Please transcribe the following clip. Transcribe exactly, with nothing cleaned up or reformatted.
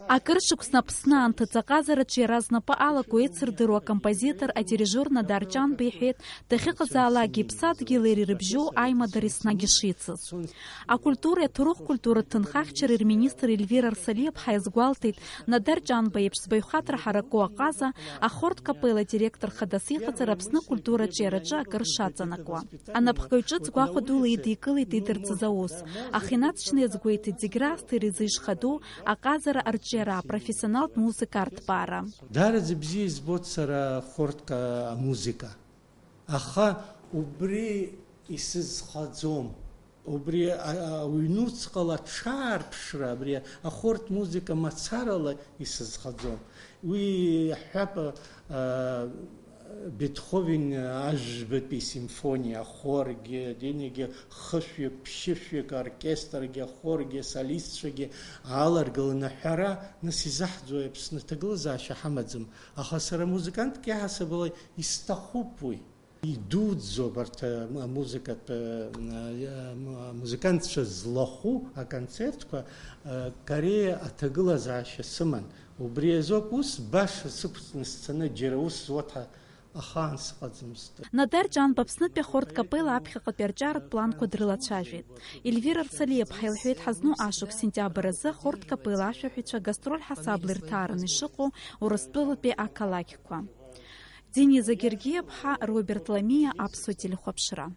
Акыр шықәса Аԥсны анҭыҵ аҟазараҿы иара знапы алаку еицырдыруа акомпозитор, адирижиор Надар Ҷанба иҳәеит, дахьыҟазаалакгьы иԥсадгьыли иареи ирыбжьоу аимадара еснагь ишицыз. Акультуреи аҭоурых-культуратә ҭынхахьчареи рминистр Ельвира Арсалиаԥҳа иазгәалҭеит, Надар Ҷанба иеиԥш збаҩхатәра ҳараку аҟаза, ахорд капелла директор хадас иҟаҵара Аԥсны акультура аҿиараҿы акыр шаҵанакуа. Анапхгаҩ ҿыц гәахәа дула идикылеит идырҵаз аус, аха инаҵшьны иазгәеиҭеит зегь раасҭа ирзы ишхадоу аҟазара арҿиара, апрофессионалтә музыка арҭбаара. Даараӡа бзиа избоит сара ахорд амузыка, аха убри исызхаӡом. Убри, а, а, ауаҩ нуцҟала аҽаарԥшра, абри ахорд музыка мацарала исызхаӡом. Уи, иаҳҳәап, а, Бетховен ажәбатәи симфониа, ахоргьы, динагьы хышәҩык, ԥшьышәҩык, аоркестргьы, ахоргьы, асолистцәагьы ааларгыланы аҳәара, нас изаҳӡои, Аԥсны ҭагылазаашьа ҳамаӡам. Аха сара музыкантк иаҳасабала исҭахуп уи. Идуӡӡоуп арҭ, а, амузыкатә, а, а, амузыкантцәа злахәу аконцертқәа, а, Кореа аҭагылазаашьа сыман. Убри азоуп ус баша сықәҵны сцаны џьара ус зуа ҭа-, ахаан сыҟаӡамызт. Надар Ҷанба Аԥснытәи ахорд капелла аԥхьаҟатәи арҿиаратә планқәа дрылацәажәеит. Ельвира Арсалиаԥҳа илҳәеит, ҳазну ашықәс сентиабр азы ахорд капелла ашәаҳәаҩцәа гастроль ҳасабла ирҭаараны ишыҟоу Урыстәылатәи ақалақьқәа. Дениза Гергиаԥҳа, Роберт Ламиа, Аԥсуа телехәаԥшра.